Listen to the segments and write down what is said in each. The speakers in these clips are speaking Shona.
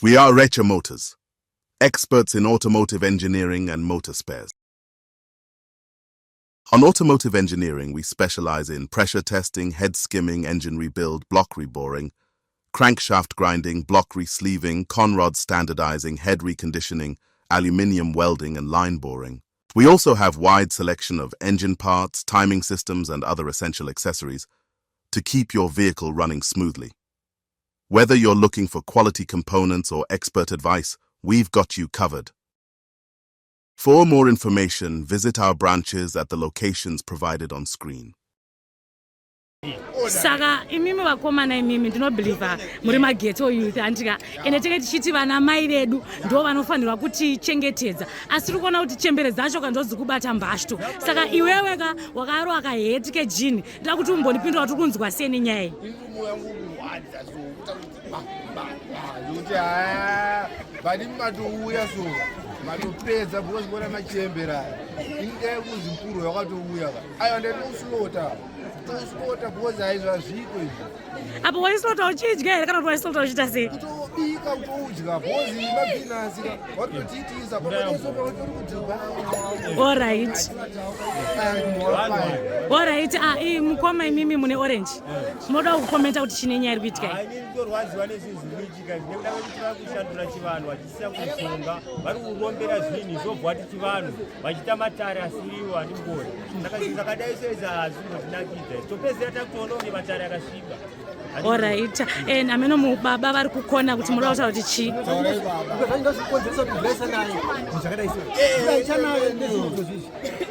We are Recha Motors, experts in automotive engineering and motor spares. On automotive engineering, we specialize in pressure testing, head skimming, engine rebuild, block reboring, crankshaft grinding, block resleeving, conrod standardizing, head reconditioning, aluminium welding, and line boring. We also have wide selection of engine parts, timing systems, and other essential accessories to keep your vehicle running smoothly. Whether you're looking for quality components or expert advice, we've got you covered. For more information, visit our branches at the locations provided on screen. Saka imimi vakomana, imimi ndinobhilivha muri maghetto youth, handika? Ende tenge tichiti vana mai vedu ndo vanofanirwa kutichengetedza, asi tiri kuona kuti chembere dzacho ka ndodzikubata mbashto. Saka iwewe ka wakarova kaheti kejini, ndoda kuti umbondipindura kuti kunzwa sei nenyaya iyi. Zvekuti haa, but imi matouya so matopedza because kuona machembera inidai kuzipuro yakatouya ka. Aiwa, ndatoslota toslota because haizvo hazviko izvi. Apo waislota uchidya here kana kuti waislota uchiita sei? Kutobika, kutoudya, because mabhinasi ka watotiitisa papatori kudhibha. Alright. Ah, mukoma, imimi mune orange, munoda kukomenta kuti chine nyaya iri kuitika iyi? Ini nditorwadziwa nezvinhu zviri kuitika izvi nekuda kwekuti vari kushandura chivanhu vachisiya kushonga, vari kurombera zvinhu zvobva vati chivanhu, vachiita matare asiriwo. Handimboni, saka zvinhu zvakadai soizvi hazvimbotinakidza. Topedzisira takutoona kunge matare akasviba. Alright, and ameno mubaba vari kukona kuti munoda kutaura kuti chii. Zvazvikonzeresa kuti mvura isanaye, zvinhu zvakadai so, mvura ichanaye nezvinhu izvozvizvi.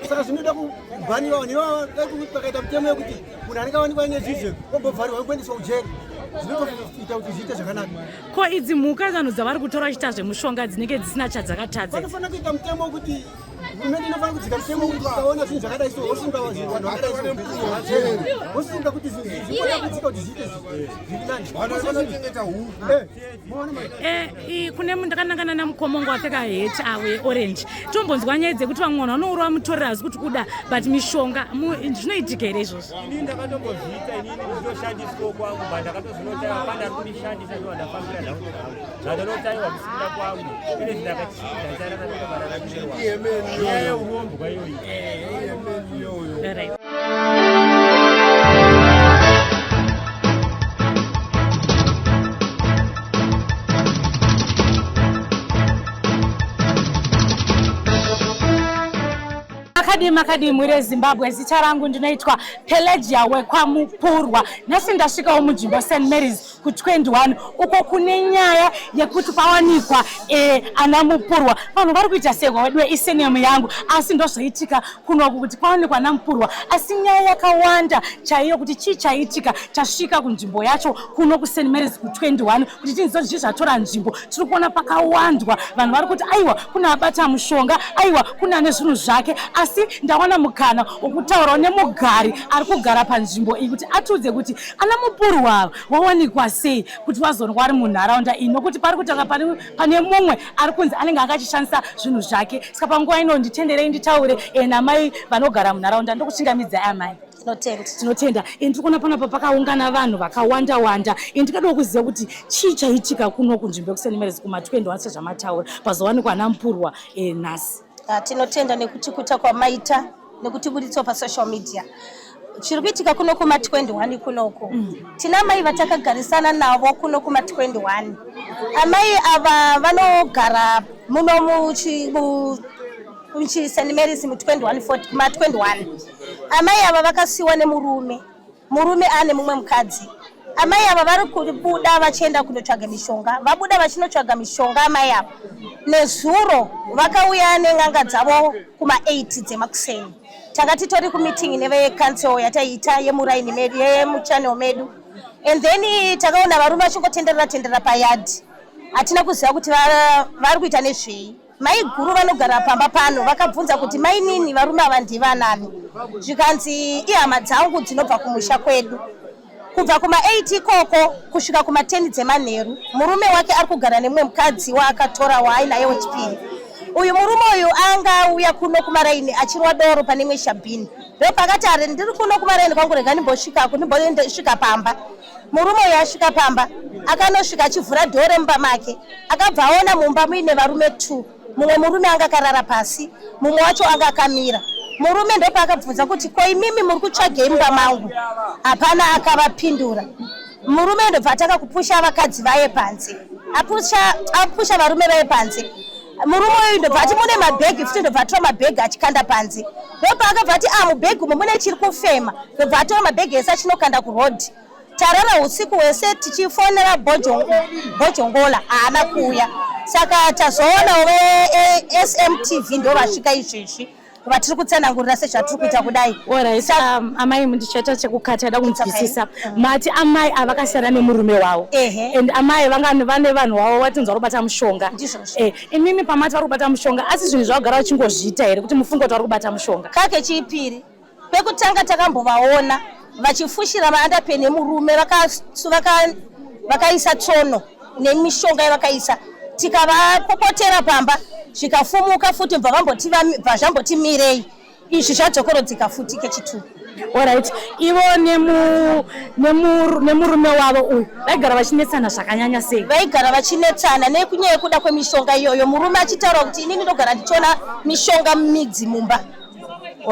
Saka zvinoda kubhaniwa vanhu ivava. Dai pakaita mutemo yekuti munhu anenge awanikwa nezvizvo ombovharirwa, kuendeswa kujeri, zvinotoita kuti zviite zvakanaka. Ko idzi mhuka, vanhu dzavari kutora vachiita zvemushonga, dzinenge dzisina chadzakatadza? Vanofanira kuita mutemo wekuti hurumende inofanira kudzika mutemo wekuti ukaona zvinhu zvakadai so, wosunga vanhu vakadai so, wosunga kuti zvinhu zvikona kudzika kuti zviite zviri nani. Vanhu vanochengeta huku. Maona manje. Kune ndakanangana namukomongo apfeka heti awe orange. Tombonzwa nyaya dzekuti vamwe vanhu vanourova mutorero, hazi kuti kuda, but mishonga zvinoitika here izvozvo? Inini ndakatombozviita inini, ndichitoshandiswa kwangu, but ndakatozvinotaiwa pandari kundishandisa, ndo ndafambira nhau dzangu, zvandinotaiwa kusikira kwangu ine ndakachinja chararamira mararamiro nyaya yeurombwa iyoyi. Alright. Makadii, makadii mwiri yeZimbabwe? Zita rangu ndinoitwa Pelegia wekwaMupurwa. Nhasi ndasvikawo munzvimbo St Marys ku21, uko kune nyaya yekuti pawanikwa ana Mupurwa. Vanhu vari kuita sekwa wedu isenemu yangu, asi ndozvoitika kunoku kuti kwawanikwa ana Mupurwa, asi nyaya yakawanda chaiyo kuti chii chaitika. Tasvika kunzvimbo yacho kuno kuSt Marys ku21 kuti tinzwe kuti zvii zvatora nzvimbo. Tiri kuona pakawandwa vanhu vari kuti aiwa, kune abata mushonga, aiwa, kune ane zvinhu zvake. Asi ndawana mukana wokutaurawo nemugari ari kugara panzvimbo iyi kuti atiudze kuti ana Mupurwa ava wawanikwa sei, kuti vazonwa vari munharaunda iyi, nokuti pari kutaura pane mumwe ari kunzi anenge akachishandisa zvinhu zvake. Saka panguva ino nditenderei nditaure namai vanogara munharaunda. Ndokuchingamidzai, amai. Tinotenda. Tinotenda. Ndiri kuona panapa pakaungana vanhu vakawanda wanda. Ndikadawo kuziva kuti chii chaitika kuno kunzvimbo yekuSt Marys kuma21 sezvamataura, pazowanikwa ana Mupurwa nhasi. Ah, tinotenda nekutikuta kwamaita nekutibuditsawo pasocial media. Chiri kuitika kuno kuma21 kunoku, tina mai vatakagarisana navo kuno kuma21. Amai ava vanogara muno muchi St Marys mu21 ma21. Amai ava vakasiyiwa nemurume, murume ane mumwe mukadzi. Amai ava vari kubuda vachienda kunotsvaga mishonga. Vabuda vachinotsvaga mishonga, amai ava nezuro vakauya nen'anga dzavo kuma8 dzemakuseni. Tanga titori kumeeting nevecouncil yataiita yemuraini medu, yemuchannel medu, and then takaona varume vachingotenderera tenderera payadhi. Hatina kuziva kuti vari kuita nezvei. Mai guru vanogara pamba pano vakabvunza kuti, "Mainini, varume ava ndivanani?" Zvikanzi, "Ihama dzangu dzinobva kumusha kwedu." Kubva kuma8 ikoko kusvika kuma10 dzemanheru, murume wake ari kugara nemumwe mukadzi waakatora waainaye wechipiri. Uyu murume uyu anga auya kuno kumaraini achinwa doro pane imwe shabhini, ndopakati, "Ari ndiri kuno kumaraini kwangu, rega ndimbosvikako, ndimbosvika pamba." Murume uyu asvika pamba. Akanosvika achivhura dhoo remumba make, akabva aona mumba muine varume 2. Mumwe murume anga akarara pasi, mumwe wacho anga akamira. Murume ndopaakabvunza kuti ko imimi muri kutsvagei mumba mangu? Hapana akavapindura. Murume ndobva atanga kupusha vakadzi vaye panze, apusha, apusha varume vaye panze. Murume uyu ndobva ati mune mabhegi futi, ndobva atora mabhegi achikanda panze. Ndopaakabva ati ah, mubhegi umu mune chiri kufema, ndobva atora mabhegi ese achinokanda kurodhi. Tarara usiku hwese tichifonera Bojongola, haana kuuya. Saka tazoonawo veSMTV ndo vasvika izvezvi vatiri kutsanangurira sezvatiri kuita kudai. Alright, amai ndichaita chekukata da kunzwisisa. Mati amai avakasiyana nemurume wavo. And amai vanga vane vanhu vavo vatinzwa kubata mushonga. Ndizvozvo. Imimi pamati vari kubata mushonga, asi zvinhu zvavagara vachingozviita here kuti mufunge kuti vari kubata mushonga? Kake chipiri. Pekutanga takambovaona vachifushira maandapeni emurume, vakaisa tsono nemishonga yavakaisa, tikavapopotera pamba zvikafumuka futi, bva zvamboti mirei, izvi zvadzokorodzeka futi kechitu. Alright, ivo nemurume wavo uyu vaigara vachinetsana zvakanyanya sei? Vaigara vachinetsana nekunyaya yekuda kwemishonga iyoyo, murume achitaura kuti inini ndogara ndichiona mishonga midzi mumba.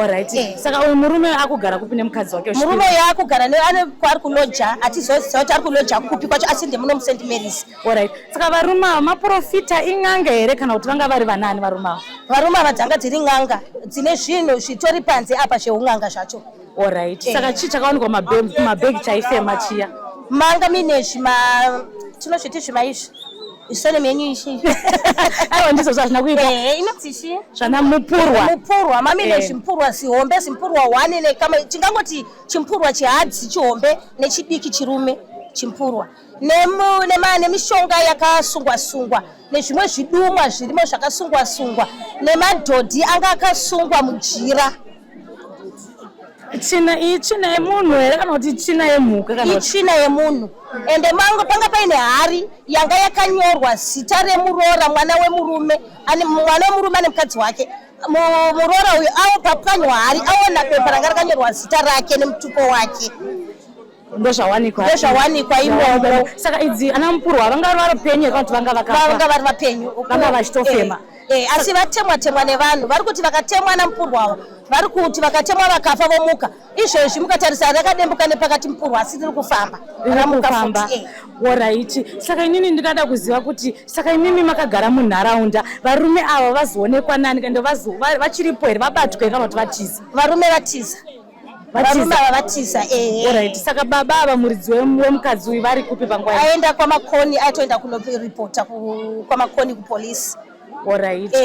Alright. Saka uyu murume akugara kupi nemukadzi wake? Murume uyu akugara ane kwaari kuloja, hatizoziva kuti ari kuloja kupi kwacho, asi ndemuno muSt Mary's. Alright. Saka varume ava maprofita, in'anga here kana kuti vanga vari vanani varume ava? Varume ava dzanga dziri n'anga dzine zvinhu zvitori panze apa zveun'anga zvacho. Alright. Saka chii chakawanikwa mumabhegi chaifema chiya? Manga mine zvima tinozviti zvima izvi isone menyu ishi. Aiwa, ndizvo zvazvina kuita. Inonzi chi? Zvana mupurwa. Mupurwa, mamine zvimupurwa zihombe, zimupurwa 1 nekama tingangoti chimupurwa chihadzi chihombe nechidiki chirume chimupurwa. Nemishonga yakasungwa sungwa nezvimwe zvidumwa zvirimo zvakasungwa sungwa nemadhodhi anga akasungwa mujira. Tsvina iyi tsvina yemunhu here kana kuti tsvina yemhuka? Kana itsvina yemunhu. Ende mango panga paine hari yanga yakanyorwa zita remuroora, mwana wemurume ane mwana wemurume ane mukadzi wake. Muroora uyu awo papwanywa hari aona pepa ranga rakanyorwa zita rake nemutupo wake. Ndozvawanikwa. Ndozvawanikwa imomo. Saka idzi ana mupurwa vanga vari vapenyu here kana kuti vanga vakafa? Vanga vari vapenyu. Vanga vachitofema. Asi vatemwa temwa nevanhu vari kuti vakatemwa ana mupurwa ava, vari kuti vakatemwa vakafa vomuka. Izvezvi mukatarisa rakadembuka nepakati mupurwa, asi riri kufamba. Ramuka futi. Alright. Saka inini ndingada kuziva kuti saka imimi makagara munharaunda, varume ava vazoonekwa nani ende vachiripo here, vabatwa here kana kuti vatiza? Varume vatiza. Varume ava vatiza, ehe. Alright. Saka baba ava muridzi wemukadzi uyu vari kupi panguva iyi? Aenda kwaMakoni, aitoenda kunoripota kwaMakoni kupolisi. Alright.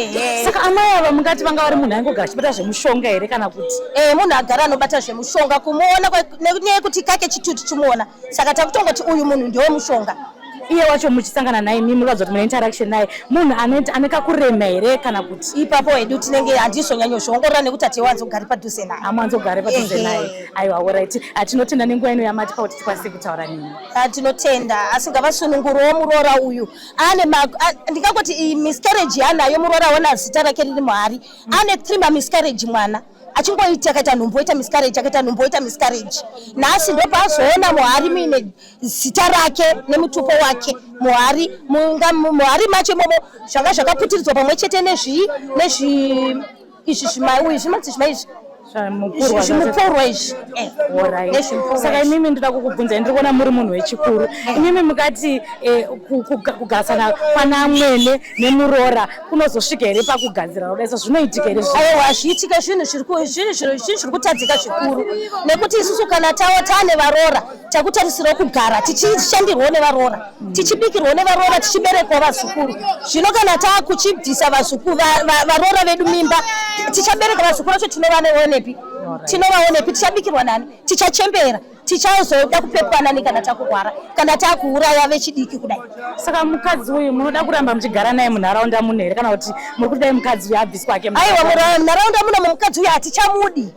Saka amai ava mungati vanga vari munhu aingogara achibata zvemushonga here kana kuti? Munhu agara anobata zvemushonga, kumuona nenyaya yekuti kake chitutu chimuona, saka takutongoti uyu munhu ndewemushonga. Iye wacho muchisangana naye mimi muratidza kuti mune interaction naye, munhu ane kakurema here kana kuti? Ipapo hedu tinenge handizonyanyozviongorora nekuti hatiwanzogari padhuze naye. Hamuwanzogari padhuze naye. Aiwa, alright. Tinotenda nenguva ino yamatipa kuti tikwanise kutaura nemi. Tinotenda, asi ngavasunungurewo muroora uyu. Ane ndingangoti iyi miscarriage yaanayo muroora, ona zita rake riri muhari, ane 3 mamiscarriage. Mwana achingoita, akaita nhumbu oita miscarriage, akaita nhumbu oita miscarriage. Nhasi ndopaazoona muhari muine zita rake nemutupo wake muhari. Muhari macho imomo zvanga zvakaputiridzwa pamwe chete nezvi nezvi izvi zvimauyu zvinonzi zvima izvi zvimupurwa izvi. Alright. Saka imimi ndoda kukubvunzai, ndiri kuona muri munhu wechikuru. Imimi mukati kugarisana kwana mwene nemuroora kunozosvika here pakugadzira kudai? So zvinoitika here? Aiwa, hazviitike. Zvinhu zviri kutadzika zvikuru nekuti isusu kana tawo taane varoora takutarisirawo kugara tichishandirwawo nevaroora, tichibikirwawo nevaroora, tichiberekwawo vazukuru. Zvino kana taakuchibvisa vazukuru varoora vedu mimba, tichabereka vazukuru vacho tinovaonepi? Tinovaonepi? Tichabikirwa nani? Tichachembera, tichazoda kupepwa nani kana takurwara, kana takuuraya vechidiki kudai? Saka mukadzi uyu munoda kuramba muchigara naye munharaunda muno here kana kuti muri kuti dai mukadzi uyu abviswa ake? Aiwa, munharaunda muno mukadzi uyu hatichamudi,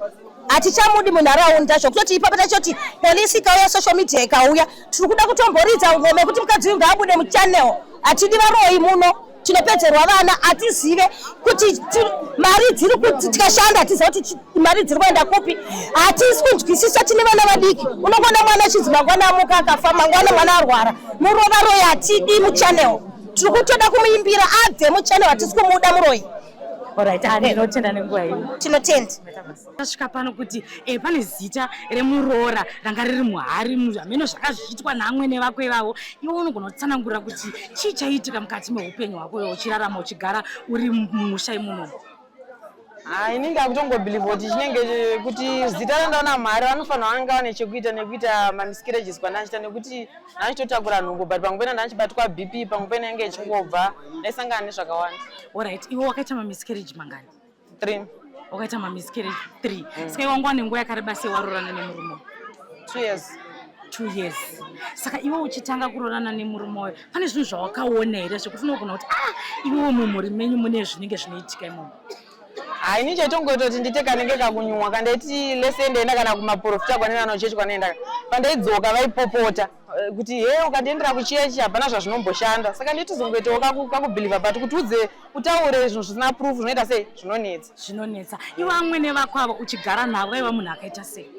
hatichamudi munharaunda, zvokutoti ipapo tachoti polisi ikauya, social media ikauya, tiri kuda kutomboridza ngoma yekuti mukadzi uyu ngaabude muchannel. Hatidi varoyi muno. Tinopedzerwa vana, hatizive kuti mari dziri kuti tikashanda, hatiziva kuti mari dziri kuenda kupi, hatisi kunzwisisa. Tine vana vadiki, unongoona mwana achinzi mangwana amuka akafa, mangwana mwana arwara. Murova royi hatidi muchannel, tiri kutoda kumuimbira abve muchannel, hatisi kumuda muroyi. Alright, ah, ndinotenda nenguva ino. Tinotenda. Tasvika pano kuti pane zita remuroora ranga riri muhari, hameno zvakazviitwa naamwene vako ivavo. Iwe unogona kutsanangura kuti chii chaiitika mukati meupenyu hwako iwe uchirarama, uchigara uri mumusha imunomu? Ah, ini ndakutongobhilivha kuti chinenge kuti zita randaona mhari vanofanira vange vane chekuita nekuita mamiscarriages kwandachiita, nekuti ndachitotakura nhumbu, but pamwe pena ndachibatwa BP, pamwe pena yange ichingobva, ndaisangana nezvakawanda. Alright, iwe wakaita mamiscarriage mangani? Three. Wakaita mamiscarriage 3. Saka iwe wanga wane nguva yakareba sei waroorana nemurume? 2 years. 2 years. Saka iwe uchitanga kuroorana nemurume wayo, pane zvinhu zvawakaona here zvekuti unogona kuti, ah, iwewe mumhuri menyu mune zvinenge zvinoitika imomo? Hai, ini chaitongoita kuti ndiite kanenge kakunyumwa kandaiti lese ndaenda kana kumaprofita kwanoenda nochechi kwanoenda, pandaidzoka vaipopota kuti he, ukandiendera kuchechi hapana zvazvinomboshanda. Saka nditozongoitawo kakubhilivha, but kuti udze utaure zvinhu zvisina proof zvinoita sei, zvinonetsa. Zvinonetsa. Iwe amwene vako avo uchigara navo, vaiva munhu akaita sei?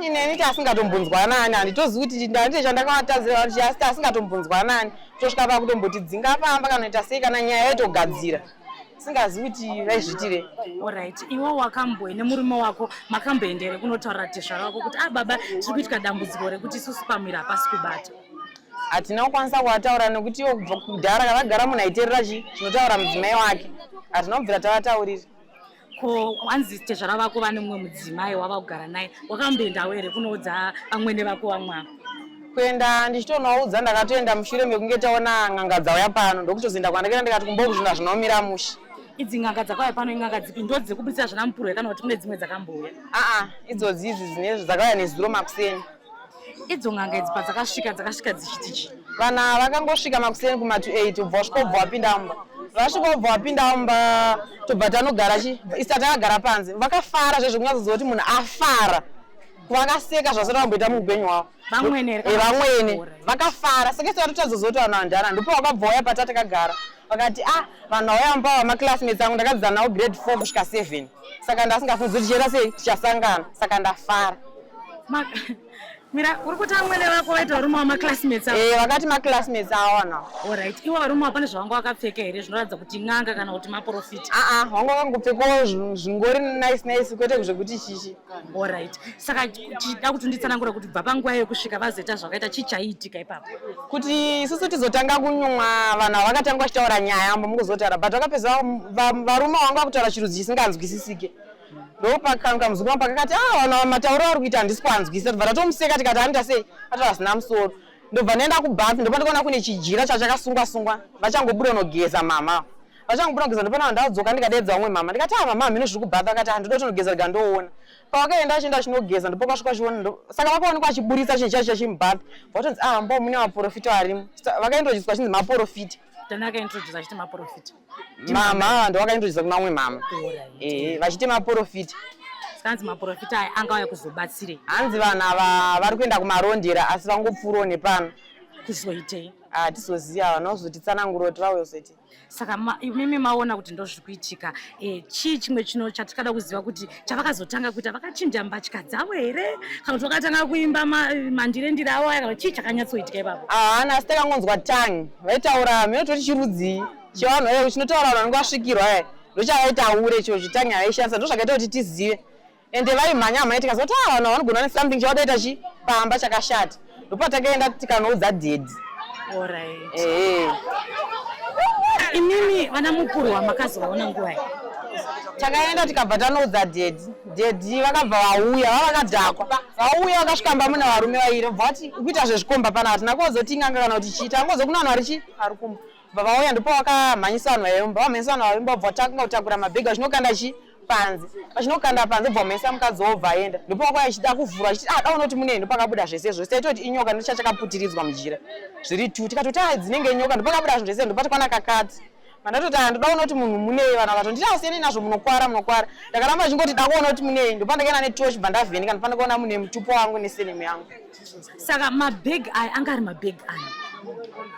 Ineni tasingatombonzwanani, handitozivi kuti ndandite chandakavatadzira kuti asi tasingatombonzwanani kutosvika pakutombotidzinga pamba kanoita sei, kana nyaya yaitogadzira singazivi kuti vaizvitirei. Alright, iwe wakamboe nemurume wako makamboendere kunotaurira tezvara wako kuti, ah baba, tiri kuitika dambudziko rekuti isusu pamwiri hapasi kubata? Hatina kukwanisa kuvataura nekuti iwo kubva kudhara kavagara munhu aiteerera chi zvinotaura mudzimai wake, hatina kubvira tavataurira. Ko wanzi tezvara vako vane mumwe mudzimai wava kugara naye, wakamboendawo here kunoudza vamwene vako vamwe ava? Kuenda ndichitonoudza, ndakatoenda mushure mekunge taona n'anga dzauya pano, ndokutozoenda kwandakaenda ndikati kumboku zvinhu hazvinomira mushe. Idzi n'anga dzakauya pano in'anga dzipi? Ndo dzekubudisa zvana mupurwe kana kuti kune dzimwe dzakambouya? Aa, idzodzi idzi dzine dzakauya nezuro makuseni. Idzo n'anga idzi padzakasvika, dzakasvika dzichiti chii? Vana vakangosvika makuseni kuma to 8, ubva wasvika ubva wapinda mumba, vasvika ubva wapinda mumba, tobva tanogara chi isi takagara panze. Vakafara zvezvo kunyatsoziva kuti munhu afara, vakaseka zvasati vamboita muupenyu hwavo. Vamwene here? Eh, vamwene. Alright. Vakafara, saka isi tatotadzoziva kuti vanhu vandana. Ndipo vakabva vauya pata takagara, vakati, ah, vanhu vauya mumba vamaclassmates angu, ndakadzidza navo grade 4 kusvika 7, saka ndasingafunzi kuti tichaita sei, tichasangana, saka ndafara. Mira, uri kuti amwene vako vaita varume vamaclassmates avo? Eh, vakati maclassmates avo vanhu ava. Alright, ivo varume ava pane zvavanga vakapfeka here zvinoratidza kuti n'anga kana kuti maprofita? Aa, vanga vakangopfekawo zvingori nice nice, kwete zvekuti chichi. Alright, saka chida kuti nditsanangura kuti bva panguva yekusvika vazoita zvakaita, chii chaiitika ipapo? Kuti isusu tizotanga kunyumwa, vanhu ava vakatanga vachitaura nyaya ambo mukuzotaura, but vakapedza varume vanga vakutaura chirudzi chisinganzwisisike. Ndopakamuzukuru pakakati, ah, vanhu ava matauro avari kuita handisi kuanzwisisa. Tobva tatomuseka tikati anoita sei, ataura zvisina musoro. Ndobva ndaenda kubhafu, ndopa ndikaona kune chijira chachakasungwa sungwa. Vachangobuda unogeza mama, vachangobuda kugeza, ndopana ndadzoka ndikadedza vamwe mama, ndikati, ah mama, hameno zviri kubhafu. Akati, ah, ndoda kutonogeza rega ndoona. Pavakaenda vachienda vachinogeza, ndipo kwasvika vachiona saka vakaonekwa vachiburitsa chinhu chacho chachimubhafu, vatonzi, ah, mbo mune maprofita varimo. Vakaintroducwa chinzi maprofita. Tani akaintroduce achiti maprofita? Mama ndo vakaintroduca kuna vamwe mama, ehe, vachiti maprofita. Saka hanzi maprofita aya angauya kuzobatsirei? Hanzi vanhu ava vari kuenda kumarondera, asi vangopfuurawo nepano. Kuzoitei? Hatizoziva, vanhu vazotitsanangura kuti vauya kuzoitei. Saka imimi maona kuti ndo zviri kuitika, chii chimwe chino chatikada kuziva kuti chavakazotanga kuita? Vakachinja mbatya dzavo here kana kuti vakatanga kuimba mandirendire avo aya, kana chii chakanyatsoitika ipapo? Haana, asi takangonzwa tangi vaitaura minototi chirudzii chevanhu vaya chinotaura vanhu vanenge vasvikirwa aya, ndochavaitaure ichocho, tangi yavaishandisa, ndo zvakaita kuti tizive. Ende vaimhanya mhanya, tikaziva kuti, ah, vanhu vanogona nesomething chavadaita chi pamba chakashata. Ndopatakaenda tikanoudza dhedhi. Alright. Ehe. Imimi vana mupurwa makazovaona nguva iyi? Takaenda tikabva tanoudza dhedhi, dhedhi vakabva vauya vavakadhakwa, vauya vakasvika mba muna varume vairi, vobva vati kuita zvezvikomba pana. Hatina kuzoti ing'anga kana kuti chii, tangozo kuna vanhu vari chi vari kumba. Bva vauya, ndipo vakamhanyisa vanhu vaimba, vamhanyisa vanhu vaimba, vobva vatanga kutakura mabhegi vachinokanda chi panze, vachinokanda panze, bva vamhanyisa mukadzi wobva aenda. Ndipo vakauya vachida kuvhura vachiti, ah, daona kuti munei, ndopakabuda zvese zvose. Taitoti inyoka ndocha chakaputiridzwa mujira zviri tu, tikatoti, ah, dzinenge nyoka. Ndopakabuda zvinhu zvese, ndopatikwana kakati mandatoti, ah, ndoda kuona kuti munhu munei. Vanhu vakatonditi, ah, siyanei nazvo, munokwara, munokwara. Ndakaramba chingoti da kuona kuti munei, ndopandakaenda netochi, bva ndavheneka, ndopandakaona mune mutupo wangu nesenemu yangu. Saka mabhegi aya anga ari mabhegi ani?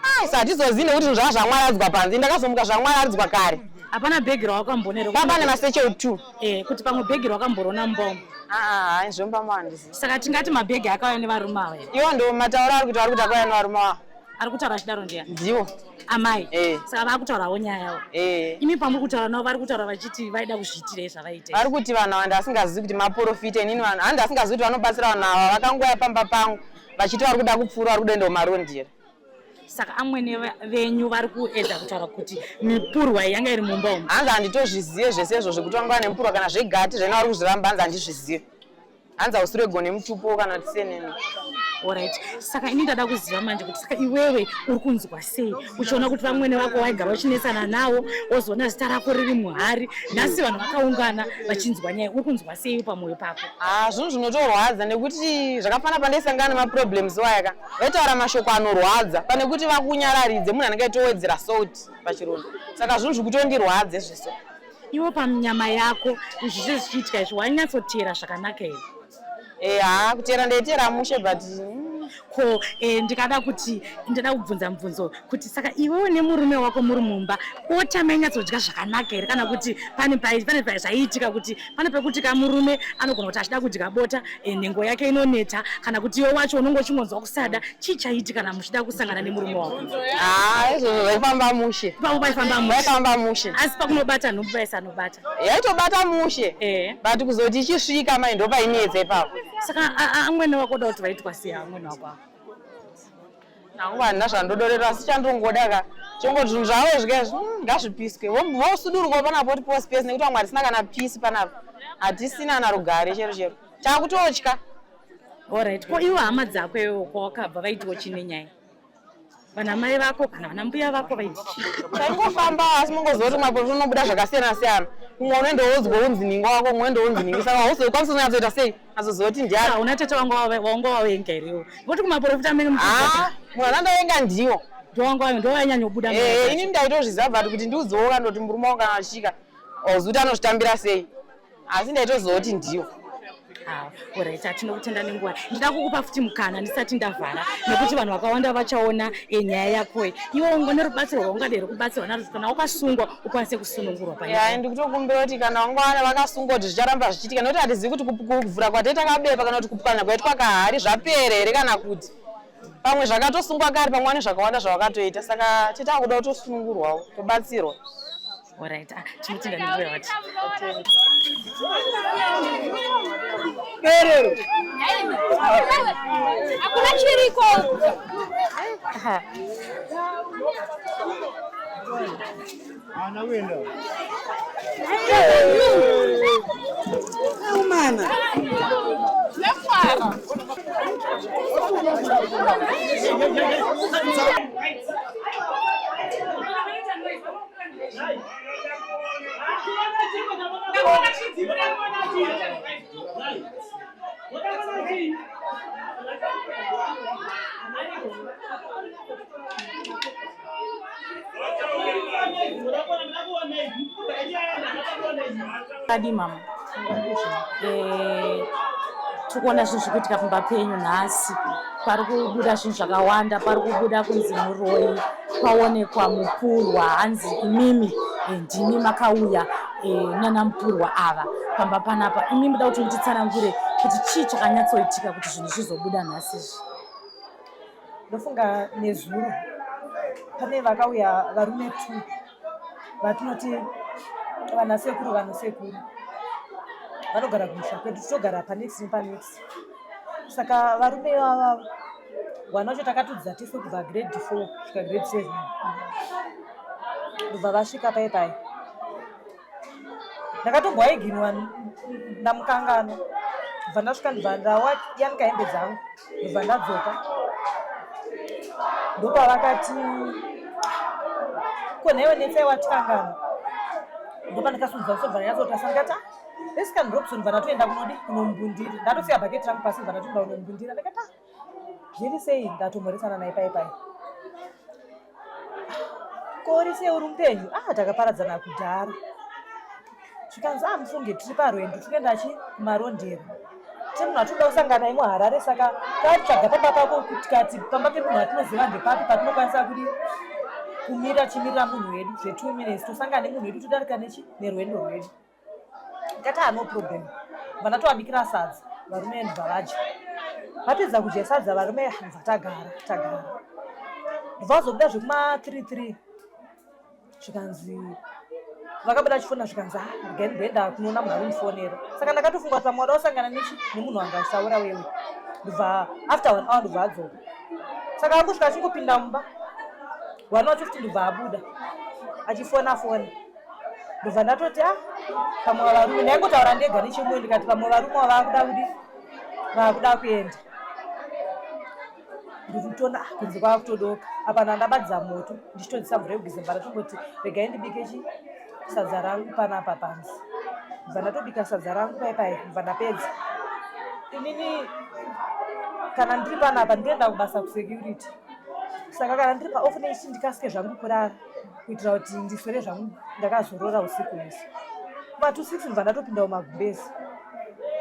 Ai, hatizozivi nekuti zvinhu zvanga zvamwaradzwa panze. Ndakazomuka zvamwaradzwa kare. Hapana bhegi rawakambonera? Baba nemaseche two. Eh, kuti pamwe bhegi rawakamborona mumba umu? Ah, ah, zvemumba handizivi. Saka tingati mabhegi akauya nevarume ava here? Iwo ndo matauro ari kuti vari kuti akauya nevarume ava. Ari kutaura achidaro ndiani? Ndiwo. Amai. Eh. Saka vakutaurawo nyaya yawo. Eh. Imi pamuri kutaura navo vari kutaura vachiti vaida kuzviitirei zvavaita. Vari kuti vanhu ava ndasingazivi kuti maporofita inini vanhu handi asingazivi kuti vanobatsira vanhu ava vakangouya pamba pangu vachiti vari kuda kupfuura vari kuda kuenda kumarondera. Saka amwene venyu vari kuedza kutaura kuti mipurwa yanga iri mumba umu. Hanzi handitozvizive zvese izvo zvekuti vanga vane mupurwa kana zvegati zvena vari kuzviramba hanzi handizvizive. Hanzi hausiri wego nemutupo kana kuti senene. Alright. Saka ini ndada kuziva manje kuti saka iwewe uri kunzwa sei uchiona kuti vamwene vako waigara uchinetsana nawo wozoona zita rako riri muhari nhasi vanhu vakaungana vachinzwa nyaya uri kunzwa sei pamwoyo pako? Ah, zvinhu zvinotorwadza nekuti zvakafanana pandaisangana nemaproblems waya ka vaitaura mashoko anorwadza pane kuti vakunyararidze munhu anenge aitowedzera salt pachironda saka zvinhu zvikutondirwadze zviso. Iwe panyama yako izvi zvese zvichiitika izvi wainyatsoteera zvakanaka here? Eh, haa kuteera ndaiteera mushe but Ko eh, ndikada kuti ndada kubvunza mubvunzo kuti saka iwewe nemurume wako muri mumba bota mainyatsodya zvakanaka here kana kuti pane pane zvaiitika kuti pane pekuti kamurume anogona kuti achida kudya bota eh, nhengo yake inoneta kana kuti iwe wacho unonge uchingonzwa kusada chii chaiitika kana muchida kusangana nemurume wako? Haa izvozvo zvaifamba mushe. Ipapo paifamba mushe. Vaifamba mushe. Asi pakunobata nhumbu paisanobata. Yaitobata mushe. Eh. But kuzoti ichisvika mai ndopainetsa ipapo. Saka amwene wako oda kuti vaitwa sei amwene wako ava? Hangu handina zvandodorera asi chandongoda ka chongoti zvinhu zvavo izvi ka izvi ngazvipiswe vosudurukwa panapa votipiwa space nekuti vamwe hatisina kana peace panapa hatisina kana rugare chero chero takutotya. Alright, ko iwe hama dzako iwewe kwawakabva vaitiwo chii nenyaya? Vana mai vako kana vana mbuya vako vaiti chii? Taingofamba asi mongoziva kuti maprofita unobuda zvakasiyana siyana. Umwe unoenda wonzwa unzi ninga wako, umwe unoenda wonzi ningi. Saka hauzokwanisi kunyatsoita sei? Azoziva kuti ndiani. Hauna tete wanga wanga wavenga here iwe? Ngoti kumaprofita mene Ah, munhu andandavenga ndiwo. Ndowanga wavenga, ndowainyanya kubuda. Eh, ini ndaitozviziva but kuti ndiudzewo kana kuti murume wangu kana achisvika hauzivi kuti anozvitambira sei. Asi ndaitoziva kuti ndiwo. Ah, alright, tinokutenda nenguva. Ndida kukupa futi mukana ndisati ndavhara nekuti vanhu vakawanda vachaona nyaya yako iyi. Iwe une rubatsiro rwaungada here kubatsirwa narwo kana wakasungwa ukwanise kusunungurwa panyaya? Ya, ndikutokumbira kuti kana wanga vakasungwa kuti zvicharamba zvichiitika nekuti hatizivi kuti kuvhura kwataita kabepa kana kuti kupwanya kwaitwa kahari zvapera here kana kuti pamwe zvakatosungwa kare pamwe vane zvakawanda zvavakatoita saka titakuda kutosunungurwawo tobatsirwa. Alright, ah, tinotenda nenguva yawati. Berero. Hakuna chiriko. Ana wenda. Umana. Adi mama. Eh, tikuona zvinhu zviri kuitika pamba penyu nhasi. Pari kubuda zvinhu zvakawanda, pari kubuda kunzi muroyi paonekwa mupurwa hanzi imimi ndimi makauya nana mupurwa ava pamba panapa. Imi muda kuti mutitsanangure kuti chii chakanyatsoitika kuti zvinhu zvizobuda nhasi izvi? Ndofunga nezuro pane vakauya varume 2 vatinoti vana sekuru vanosekuru vanogara kumusha kwedu, totogara panext nepanext. Saka varume ivava vana vacho takatodzidza tese kubva grade 4 kusvika grade 7 ndobva vasvika pai pai. Ndakatomboaiginwa ndamukanganwa, ndobva ndasvika ndobva ndawayanika hembe dzangu ndobva ndadzoka, ndopavakati ko nhaiwe netsai watikanganwa, ndopandikasundza musoro ndanyatsotarisa ndikati ah, Esikan Robson, ndobva ndatoenda kunodi kunombundira, ndatosiya bhaketi rangu pasi ndobva ndatoenda kunombundira ndikati ah, zviri sei, ndatomhoresana naye pai pai. Ko uri sei, uri mupenyu? Ah, takaparadzana kudhara. Zvikanzi ah, mufunge tiri parwendo tiri kuenda chi kumarondera. Tine munhu atinoda kusangana naye muHarare saka tatsvaga pamba pako tikati pamba pemunhu atinoziva ndepapi patinokwanisa kuti kumira tichimirira munhu wedu zve2 minutes tosangana nemunhu wedu todarika nechi nerwendo rwedu. Ndikati ah no problem. Bva ndatovabikira sadza varume ndibva vadya. Vapedza kudya sadza varume ndibva tagara tagara. Ndibva vazobuda zvekuma 3 3 zvikanzi vakabuda vachifona zvikanzi ah regai ndimboenda kunoona munhu ari kundifonera. Saka ndakatofunga kuti pamwe wada kusangana nechi nemunhu wanga achisaura wewe. Ndibva after one hour ndibva adzoka. Saka angosvika achingopinda mumba 1 hour 50 ndibva abuda achifona fona. Ndobva ndatoti ah pamwe varume ndaingotaura ndega nechimwe ndikati pamwe varume vavakuda kudi vakuda kuenda ndikutoona ah, kunze kwava kutodoka apa ndandabatidza moto ndichitodzisa mvura yekugeza mba ndatongoti regai ndibike chi sadza rangu panapa panzi ndibva ndatobika sadza rangu pai pai ndibva ndapedza inini kana ndiri panapa ndinoenda kubasa kusecurity saka kana ndiri paoff nechi ndikasike zvangu kurara kuitira kuti ndiswere zvangu ndakazorora usiku hwese kuma 26 ndibva ndatopinda mumagumbezi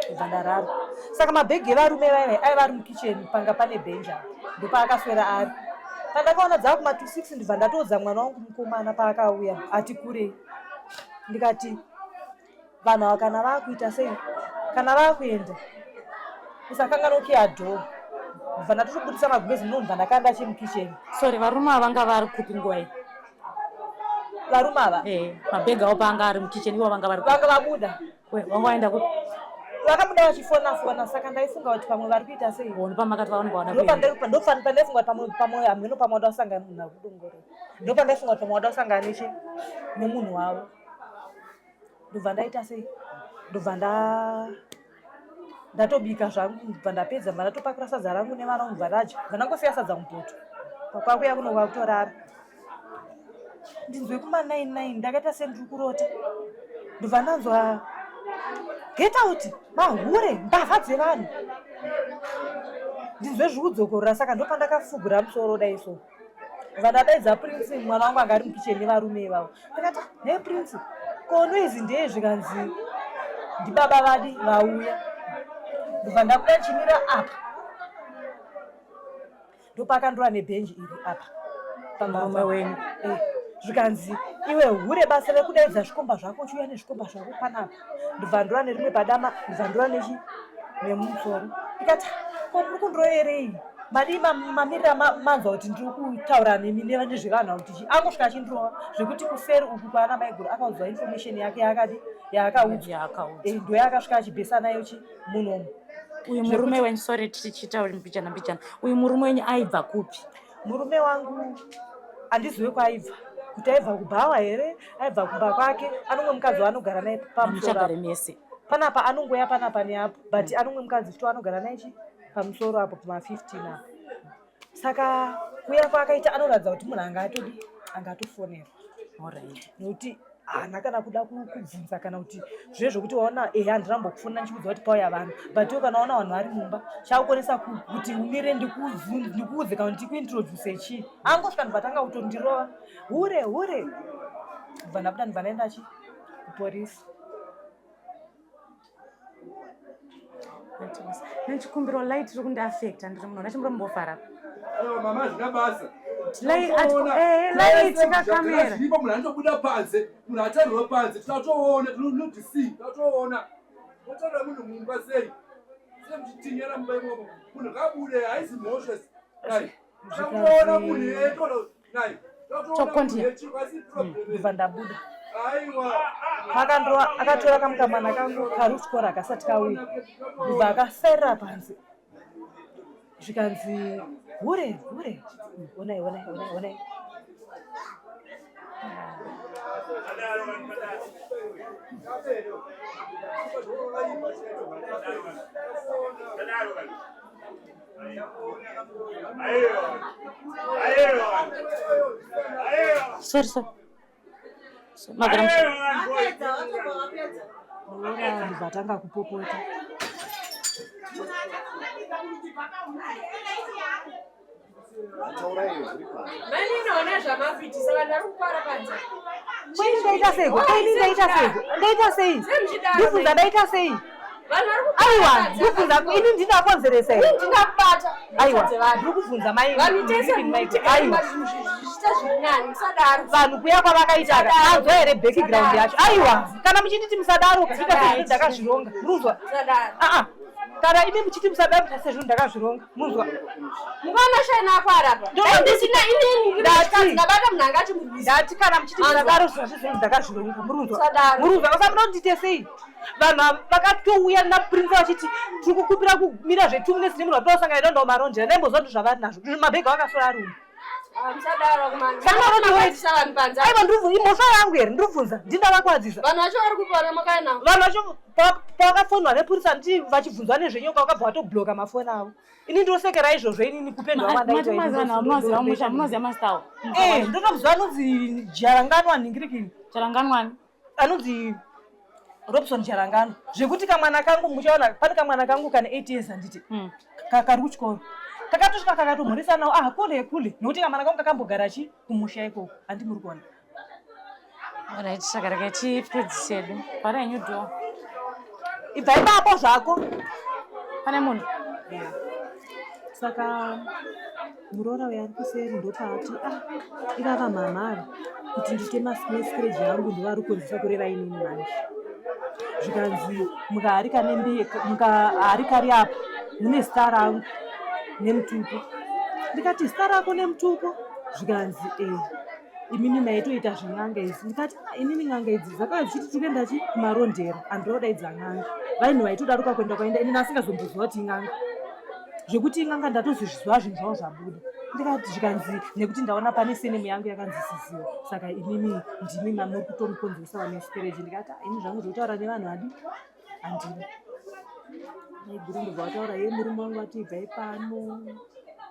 ndibva ndarara saka mabhegi evarume vaive aiva ari mukitchen panga pane bhenji apa ndopaakaswera ari pandakaona dzava kuma 26 ndibva ndatoudza mwana wangu mukomana paakauya ati kurei ndikati vanhu ava kana vakuita sei kana vakuenda usakanganwa kukiya door ndibva ndatotobudisa magumbezi munobva ndakanda chemukitchen sorry varume ava vanga vari kupi nguva iyi varume ava eh, mabhegi avo paanga ari mukitchen ivo vanga vari vanga vabuda vanga vaenda kupi vakabuda vachifona fona saka ndaifunga kuti pamwe vari kuita sei ndopamakati vaonekwa vana ndopandaifunga kuti pamwe pamwe hameno pamwe vada kusangana munhu akudongorera ndopandaifunga kuti pamwe vada kusangana nechi nemunhu wavo ndobva ndaita sei ndobva nda ndatobika zvangu ndobva ndapedza ndobva ndatopakura sadza rangu nevana ndobva ndadya ndobva ndangosiya sadza mupoto kwakuya kuno kwakutorara ndinzwe kuma 99 ndakaita sendiri kurota ndobva ndanzwa get out mahure mbavha dzevanhu ndinzwe zvekudzokorora saka ndopandakafugura musoro dai so Vandadaidza Prince mwana wangu anga ari mukitchen nevarume ivavo. Ndakati nhai Prince ko noise ndeye zvikanzi ndibaba vadi vauya. Ndobva ndabuda ndichimira apa. Ndopakandora nebhenji iri apa. Pamurume wenyu. Eh, zvikanzi iwe hure basa rekudaidza zvikomba zvako uchiuya nezvikomba zvako panapa. Ndobva ndora nerimwe padama ndobva ndora nechi nemusoro. Ndikati ko muri kundiroverei? Madii mamirira manzwa kuti ndiri kutaura nemi nezvevanhu avo kuti angosvika achindirova zvekuti kuseri uku kwaana maiguru akaudzwa information yake yaakadi yaakaudzwa eh, ndoyaakasvika achibhesa nayo chi munomu. Uyu murume wenyu sorry tichitaura mbijana mbijana uyu murume wenyu aibva kupi? Murume wangu handizive kwaaibva kuti aibva kubhawa here aibva kumba kwake anomwe mukadzi waanogara naye pamusoro mese panapa anongoya panapa neapo but anomwe mukadzi futi waanogara naye chi pamusoro apo pama 15 apo saka kuya kwaakaita anoratidza kuti munhu anga atodi anga atofonerwa nekuti haana kana kuda kubvunza kana kuti zviye zvokuti waona ehe handina mbokufonera ndichikuudza kuti pauya vanhu but iwe kana waona vanhu vari mumba chakukonesa kuti umire ndikuudze kana kuti ndikuintroduce chii angosvika ndibva tanga kutondirova hure hure ndibva ndabuda ndibva ndaenda chi kuporisi Nechikumbiro light riri kundiafecta ndiri munhu ndachimbiro mbofara. Mama hazvina basa. Light kakamera. Zviripo munhu anotobuda panze, munhu atarirwa panze, tatoona, tinoti see, tatoona. Motarira munhu mumba sei? Sei muchitinyera mumba imomo? Munhu ngabude, haisi mhosva. Tatoona munhu etoona ndobva ndabuda akandova akatora kamukamwana kangu kari kuchikoro akasati kauya ndobva akasairira panze zvikanzi hure hure onai onai onai onai Sorry, sorry. Magara Muroora atanga kupopota. Kwini ndaita sei? Kwini ndaita sei? Ndaita sei? Ndibvunza ndaita sei? Aiwa, ndikubvunza ini ndinakonzeresa here? Ndinakubata. Aiwa, ndiri kubvunza mai. Vanhu tese Aiwa. zviita zviri nani, musadaro. Vanhu kuya kwavakaita manzwa here background yacho? Aiwa, kana muchinditi musadaro kuita sezvinhu ndakazvironga. Murunzwa? Musadaro. Aa, kana imi muchiti musadaro kuita sezvinhu ndakazvironga. Murunzwa? Mukana shaina ako arapa. Dai ndisina inini Ndati. ndabata munhu anga achimurwisa. Ndati kana muchiti musadaro zvinhu zvinhu ndakazvironga. Murunzwa? Musadaro. Murunzwa, usamuda kundite sei? Vanhu ava vakatouya naprince vachiti tiri kukumbira kumira zvetu minutes nemunhu watosangana naye maronjera ndaimbozwa kuti zvavari nazvo mabhegi akasora ari umu. Ah, Musadaro kumana. Saka vanoti Makakwadzisa vanhu panze. Aiwa, imhosva yangu here? Ndiri kubvunza, ndindavakwadzisa. Vanhu vacho vari kupona makaya navo. Vanhu vacho pavakafonwa nepurisa nditi vachibvunzwa nezvenyoka vakabva vatobloka mafoni avo. Ini ndinosekera izvozvo inini kupendwa Munoziva musha, munoziva mazita avo? Eh, ndotoziva anonzi Jaranganwa nhingirikini. Jaranganwani? Anonzi Robson Jarangano. Zvekuti kamwana kangu muchaona pane kamwana kangu kane 8 years handiti. Kari kuchikoro. Kakatosvika kakatomhoresa nawo ah kule kule nekuti kamwana kangu kakambogara chi kumusha ikoko handi muri kuona. Alright, saka regai tipedzise hedu. Vhara henyu door. Ibva ipapo zvako. Pane munhu. Saka muroora uyo ari kuseri ndopaati ah ivava mama ava kuti ndiite mascrage yangu ndovari kukonzesa kureva inini manje. Zvikanzi mukaharika nembiye mukaharika ri apa mune zita rangu nemutupo. Ndikati zita rako nemutupo? Zvikanzi eh imimi maitoita zven'anga idzi. Ndikati ah inini n'anga idzi dzakauya dzichiti tiri kuenda chi kumarondera andinodaidza n'anga. Vainhu vaitodaruka kuenda kwaenda inini asingazomboziva kuti in'anga. Zvekuti in'anga ndatozozviziva zvinhu zvavo zvabuda. Ndikati zvikanzi nekuti ndaona pane senemu yangu yakanzi Siziwe saka imimi ndimi mamuri kutomukonzeresa vamespereji. Ndikati ah ini zvangu zvekutaura nevanhu hadi handidi. Maiguru ndobva vataura ye murume wangu ati ibvai pano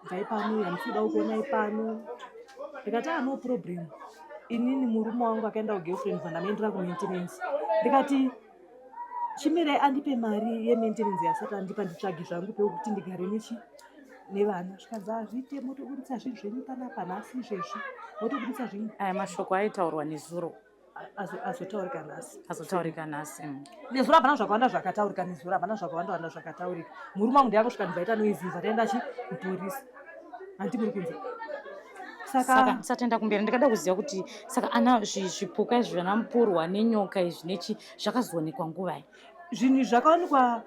ibvai pano handisi kuda kukuonai pano. Ndikati ah no problem. Inini murume wangu akaenda kugirlfriend bva ndamuendera kumaintenance. Ndikati chimirai andipe mari yemaintenance yasati andipa nditsvage zvangu pekuti ndigare nechi nevana. Zvikanzi hazviite motobuditsa zvinhu zvenyu panapa nhasi izvezvi motobuditsa zvinhu. Aya mashoko aitaurwa nezuro. Azotaurika nhasi. Azotaurika nhasi. Nezuro hapana zvakawanda zvakataurika nezuro hapana zvakawanda wanda zvakataurika. Murume wangu ndiye ndibva aita noise bva taenda chi kuporisi. Handiti muri kunzwa. Saka tisati kumberi ndikada kuziva kuti saka ana zvipuka izvi zvana mupurwa nenyoka izvi nechi zvakazoonekwa nguvai? Zvinhu zvakaonekwa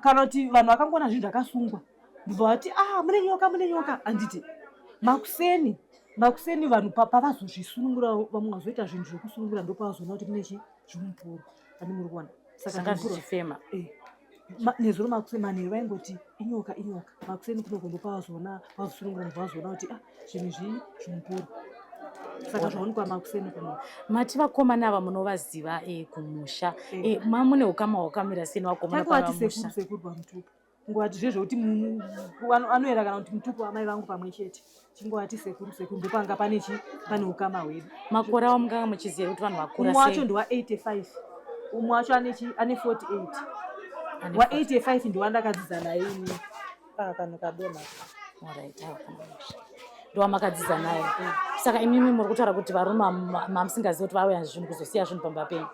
kana kuti vanhu vakangoona zvinhu zvakasungwa ndibva vati ah mune nyoka mune nyoka handiti makuseni makuseni vanhu pavazozvisunungura vamwe vazoita zvinhu zvekusunungura ndopavazoona kuti mune chi zvimupurwa ani muri kuona. Saka zvichifema. Nezuro makuseni manheru vaingoti inyoka inyoka makuseni kunoko ndopavazoona vazosunungura ndobva vazoona kuti ah zvinhu izvi zvimupurwa. Saka zvaonekwa makuseni kuno. Mati vakomana ava munovaziva kumusha. Mamune ukama hwakamira sei nevakomana Takavati pamusha? sekuru sekuru pamutupo. Kungowati zvezvekuti anoera kana kuti mutupo wamai vangu pamwe chete. Chingowati sekuru sekuru ndopanga pane chi pane ukama hwedu. Makore avo munganga muchiziva kuti vanhu vakura Umwe wacho sei? ndewa 85. Umwe wacho ane chi ane 48. Ane Wa 85 ndowandakadzidza naye ini. Ah kanhu kadonha. Alright, ndowamakadzidza naye. Saka imimi muri kutaura kuti varume mamusingazivi kuti vauya zvinhu kuzosiya zvinhu pamba penyu.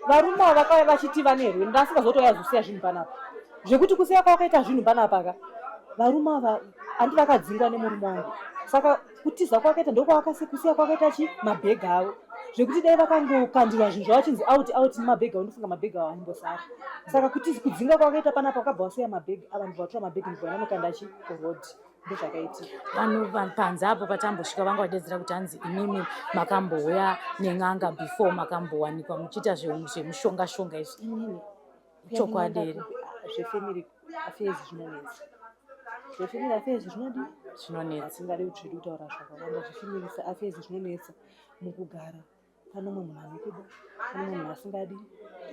Varume ava vakauya vachiti vane rwendo ndasingazotouya kuzosiya zvinhu panapa. Zvekuti kusiya kwavakaita zvinhu panapa ka varume ava handi vakadzingwa nemurume wangu. Saka kutiza kwakaita ndokwavakasi kusiya kwakaita chi mabhegi avo. Zvekuti dai vakangokandirwa zvinhu zvavo chinzi out out nemabhegi avo ndofunga mabhegi avo aimbosara. Saka kudzinga kwakaita panapa vakabva vasiya mabhegi ava ndobva vatora mabhegi ndobva vanokanda chi kuroad. Ndozvakaitika. Vanhu panze apo patambosvika vanga vadedzera kuti hanzi imimi makambouya nen'anga before makambowanikwa muchiita zvemushonga shonga izvi. Inini Chokwadi here? Zvefamily affairs zvinonetsa. Zvefamily affairs zvinodii? Zvinonetsa. Hatingadi kuti zviri kutaura zvakawanda. Zvefamily affairs zvinonetsa mukugara. Pane umwe munhu anokuda, pane umwe munhu asingadi,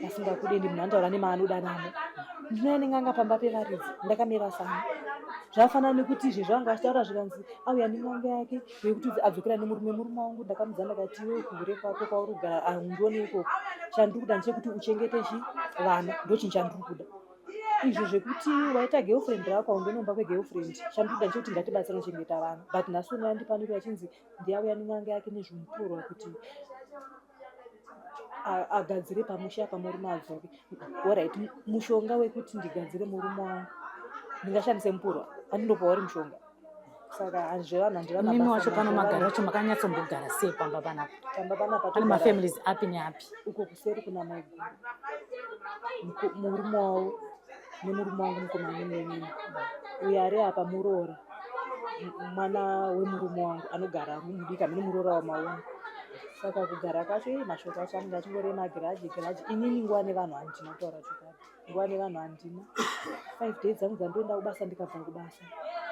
asingakudi ende munhu anotaura nemaanoda namo. Ndinouya nen'anga pamba pevaridzi ndakamira sani. Zvafanana nekuti izvezvi vanga vachitaura zvikanzi auya nen'anga yake yekuti adzokera nemurume. Murume wangu ndakamudza ndakati iwe kuhure kwako kwauri kugara haundioni ikoko. Chandiri kuda ndechekuti uchengete chi vana ndochinhu chandiri kuda. Izvo zvekuti waita girlfriend rako haundioni kumba kwegirlfriend. Chandiri kuda ndechekuti ngatibatsirane kuchengeta vana. But nhasi uno yandipaniro yachinzi ndiyauya nen'anga yake nezvimupurwa kuti agadzire pamusha apa murume adzoke. Orit, mushonga wekuti ndigadzire murume wangu ndingashandise mupurwa andindopa uri mushonga saka zvevanhu handivana Mimi basa wacho pano nazvo. magara wacho makanyatsombogara sei pamba panapa? Pamba panapa Pane togara- mafamilies api neapi? Uko kuseri kuna maiguru, murume wavo nemurume wangu mukomana nemunin'ina. Uyo ari apa muroora, mwana wemurume wangu anogara mudiki hameno muroora wamaona. Saka kugara kwacho ii mashoko acho anenge achingori emagiraji giraji. Inini nguva nevanhu handina kutaura chokwadi. Nguva nevanhu handina. 5 days dzangu dzandoenda kubasa ndikabva kubasa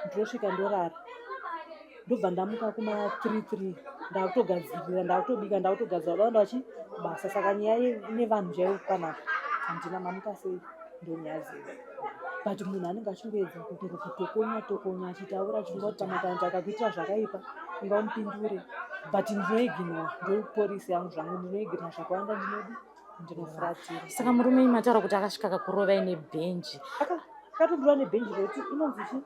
ndinosvika ndorara. Ndobva ndamuka kuma 3 3 ndakutogadzirira, ndakutobika, ndakutogadzira kuda kuenda chi basa. Saka nyaya nevanhu chaivo panapa handina. Mamuka sei, ndonyaya dzedu. But munhu anenge achingoedza kutokonya tokonya achitaura achifunga kuti pamwe kana kuti akakuitira zvakaipa ungamupindure, but ndinoignora. Ndopolisi yangu zvangu, ndinoignora zvakawanda, ndinodi ndinofuratira. Saka murume imi mataura kuti akasvika akakurovai nebhenji. Akatondorova nebhenji rekuti inonzi chi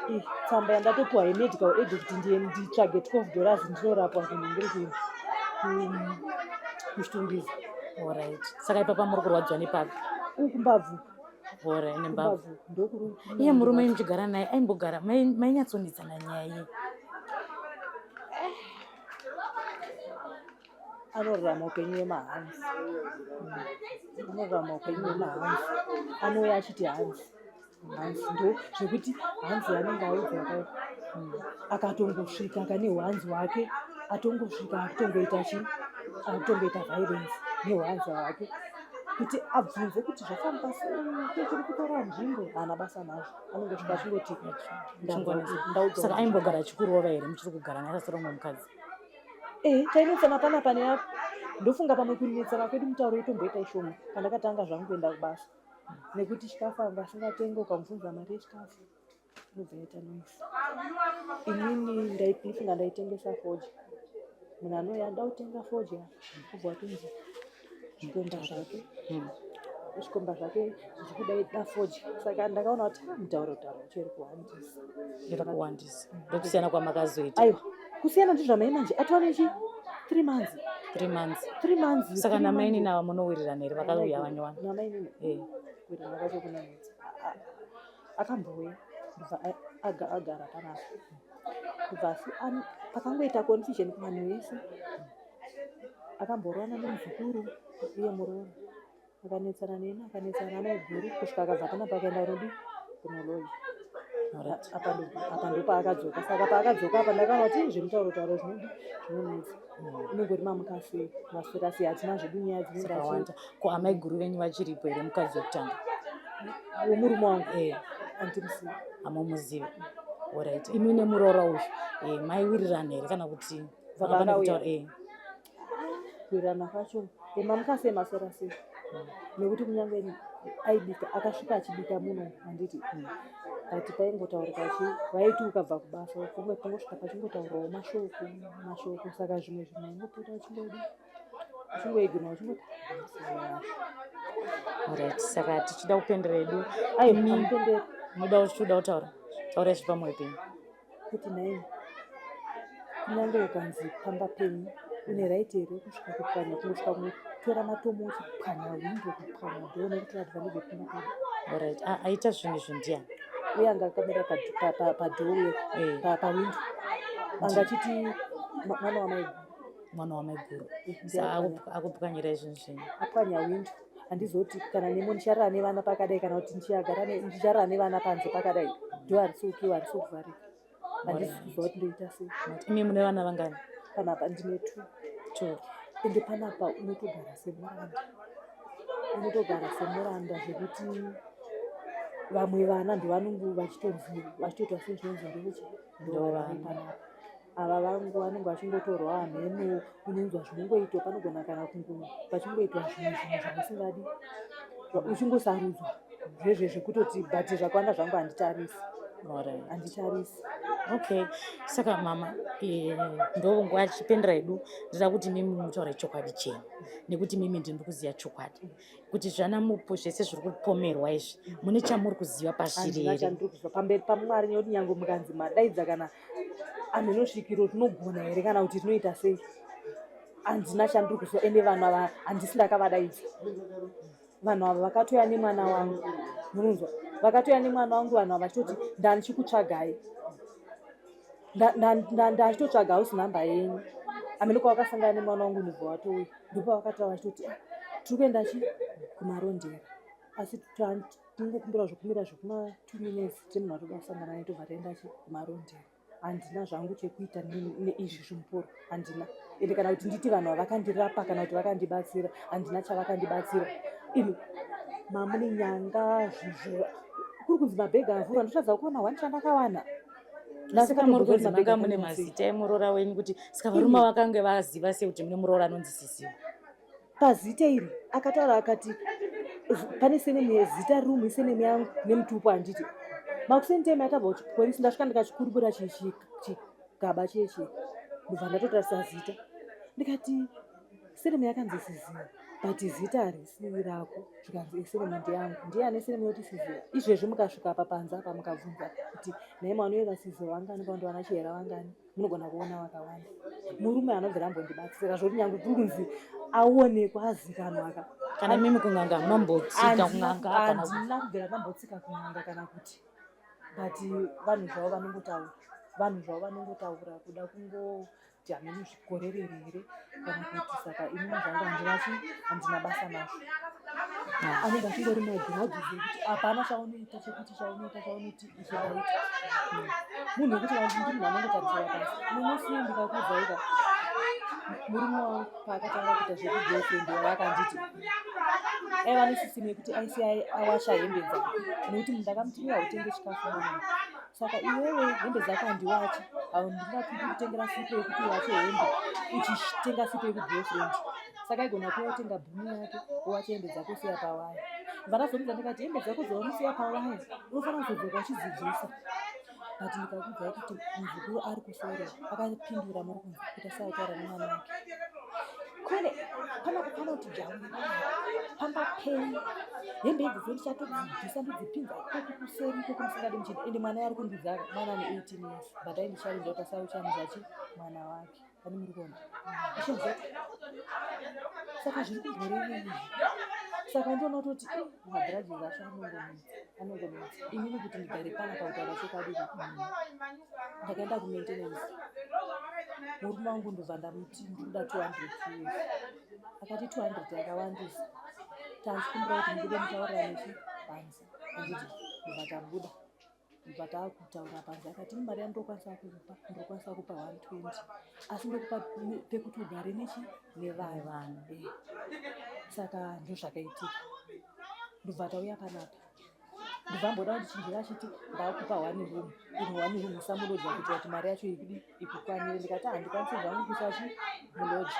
Ih, tsamba yandatopiwa yemedical aid kuti nditsvage $12 ndinorapwa kunhingiri kuChitungwiza. Alright. Saka ipapa muri kurwadziwa nepapi? Ukumbabvu. Alright, nembabvu. Kumbabvu ndokuri. Iye murume muchigara naye aimbogara mainyatsonetsana nyaya iyi? Anorarama upenyu hwemahanzi. Anorarama upenyu hwemahanzi. Anouya achiti hanzi hanzi, ndo zvekuti hanzi anenge audzwa kai. Akatongosvika kane hwanzi hwake, atongosvika akutongoita chi akutongoita violence nehwanzi hwake. Kuti abvunze kuti zvafamba sei, chiri kutora nzvimbo, haana basa nazvo. Anongosvika achingoti ndaudzwa. Saka aimbogara achikurova here muchiri kugara naye asati umwe mukadzi? Eh, tainetsana panapa neapo. Ndofunga pamwe kunetsana kwedu mutauro itomboita ishoma pandakatanga zvangu kuenda kubasa, nekuti chikafu anga asingatenge. Ukamubvunza mari yechikafu inobva yaita noise. Inini ndaifunga ndaitengesa fodya. Munhu anouya ada kutenga fodya obva watonzi zvikomba zvake, zvikomba zvake zviri kuda da fodya. Saka ndakaona kuti ah, mutauro tauro wacho iri kuwandisa. Iri kuwandisa, ndokusiyana kwamakazoita? Aiwa, kusiyana ndizvamai manje atova nechi 3 months. 3 months. 3 months. Saka namainini ava munowirirana here, vakauya vanyowani? Namainini? Eh. Kuwirirana kwacho kunonetsa. Akambouya ndobva agara panapa, ndobva asi pakangoita confusion kuvanhu vese. Akamborovana nemuzukuru, iye muroora akanetsana neni, akanetsana namaiguru, kusvika akabva panapa akaenda kunodi kunoloja. Apa ndopaakadzoka. Saka paakadzoka apa ndakaona kuti zvemutauro tauro zvinodi zvinonetsa. Inongori mamuka sei, maswera sei, hatina zvedu nyaya dzinenge Dzakawanda. Ko amaiguru venyu vachiripo here, mukadzi wekutanga? Womurume wangu? Eh. Andimuzivi. Hamumuzivi. Alright. Imi nemuroora uyu maiwirirana here kana kuti Baba pane akauya. kutaura? Kuwirirana kwacho, mamuka sei, maswera sei, nekuti kunyange aibika, akasvika achibika muno, handiti? But paingotaurika chi vaiti ukabva kubasa pangosvika pachingotaurawo mashoko mashoko. Saka zvimwe zvinhu aingopota uchingodi uchingoignora, uchingoti yazvo. Alright. Saka tichida kupendera edu. Aiwa, hamupenderi. Munoda uchida kutaura, taurai zviri pamwoyo penyu. Kuti nhai, kunyange ukanzi pamba penyu, une right here kusvika kupwanya, kungosvika kutora matomo uchipwanya windo, kupwanya door nekutora advantage yepamba pedu? Alright. Aita zvinhu izvi ndiani? Uye anga akamira padoor, pawindo, anga achiti mwana wamaiguru. Mwana wamaiguru. Ndiye Saka apwanya. akupwanyirai zvinhu zvenyu? Apwanya windo. Handizoti kana nemo ndicharara nevana pakadai, kana kuti ndicharara nevana panze pakadai. Door harisi kukiwa, harisi kuvharika. Handisi kuziva kuti ndoita sei. Imi mune vana vangani? Panapa ndine two. Two. Ende panapa unotogara semuranda, unotogara semuranda, zvekuti vamwe vana ndovanonge vachitonzi vachitoitwa sezvinonzi ndovechi ndovana panapa. Ava vangu vanenge vachingotorwa hameno. Unonzwa zvinongoitwa panogona kana kungo pachingoitwa zvimwe zvinhu zvamusingadi, uchingosarudzwa zvezve zvekutoti. But zvakawanda zvangu handitarisi. Alright. Handitarisi. Okay, saka mama, ndonguva chipendera yedu. Ndida kuti mimi mutaure chokwadi chenyu, nekuti mimi ndiri kuziva chokwadi kuti zvana mupo zvese zviri kupomerwa izvi, mune chamuri kuziva pazviri Handina here? chandiri kuziva pamberi paMwari, nekuti nyange mukanzi madaidza kana amhenosvikiro, tinogona here kana kuti tinoita sei? Handina chandiri kuziva ende vanhu ava handisi ndakavadaidza. Vanhu ava vakatouya nemwana wangu munonzwa vakatouya nemwana wangu vanhu ava vachitoti ndandichikutsvagai ndachitotsvaga house number yenyu amene kwavakasangana nemwana wangu ndobva watouya ndopavakataura vachitoti ah, tiri kuenda chi kumarondera asi tingokumbira zvokumira zvekuma two minutes tiri munhu atoda kusangana naye tobva taenda chi kumarondera handina zvangu chekuita neizvi zvimuporo handina ende kana kuti nditi vanhu vakandirapa kana kuti vakandibatsira handina chavakandibatsira ini mamune nyanga zvizvo kuri kunzi mabhegi avhurwa ndotadza kuona one chandakawana saka muri kunzi manga mune mazita emuroora wenyu kuti saka varume vakange vaziva sei kuti mune muroora anonzi sisiwa pazita iri akataura akati pane senemu yezita room isenemu yangu nemutupo handiti makuseni time atabva kuchipolisi ndasvika ndikachikurubura chigaba cheche ndobva ndatotarisa zita ndikati senemu yakanzi siziva but zita harisi rako zvikanzi esenemu ndeyangu ndiye ane senemu yoti siziva izvezvi mukasvika apa panze apa mukabvunza kuti nhai mwana uye vangani kana kuti vana chihera vangani munogona kuona vakawanda murume anobvira ambondibatsira zvokuti nyange kuri kunzi aonekwa azikanwa ka kana mimi kun'anga hamuna kun'anga kana handina kubvira ndambotsika kun'anga kana kuti but vanhu zvavo vanongotaura vanhu zvavo vanongotaura kuda kungoti hameno zvikorerere here kana kuti saka inini zvangu handina chi handina basa nazvo anenge achingori magrudges ekuti hapana chaunoita chekuti chaunoita chaunoti ichi ndaita munhu wekuti vanhu ndi munhu anongotarisira pasi mumusi ndikakuudzaika murume wangu paakatanga kuita zvekugirlfriend wavo akanditi aiva nesystem yekuti aisiya awasha hembe dzake nekuti ndakamuti iwe hautenge chikafu mwana saka iwewe hembe dzako handiwachi handingakupi kutengera sipo yekuti uwache hembe uchitenga sipo yekugirlfriend saka aigona kuuya otenga bhunu yake owacha hembe dzako osiya pawaya ndakazomudza ndikati hembe dzako dzaunosiya pawaya unofanira kuzodzoka uchidzidzisa but ndikakuudzai kuti muzukuru ari kusoro akapindura muri kunzwa kuita seautaura nemwana wake kwene panapa panoti jauri pamba penyu hembe idzi dzondichatodzibvisa ndodzipinza ikoko kuseri ikoko musingadi muchida ende mwana ari kundiudza mwana ane 18 years but aindichallenja kuti asauchallenja chi mwana wake Ani muri kuona? Achibva saka zviri kumborevei izvi? Saka ndoona kutoti eh, magrudges acho anongonetsa, anongonetsa. Inini kuti ndigare panapa kutaura chokwadi ndakaenda kumaintenance. Murume wangu ndobva ndamuti ndinoda 200 US. Akati 200 yakawandisa. Tanzikumbira kuti mubude mutaurirane chi panze. Handiti ndobva tabuda. Ndobva taakutaura panze akati mari yandinokwanisa kukupa ndinokwanisa kupa 120 asi ndokupa pekuti ugare nechi nevana eh. Saka ndozvakaitika ndobva tauya panapa ndobva amboda kundichinjira achiti ndakupa one room ino one room usamuloja kuitira kuti mari yacho ikudi ikukwanire ndikati handikwanisi zvangu kuisa chi muloja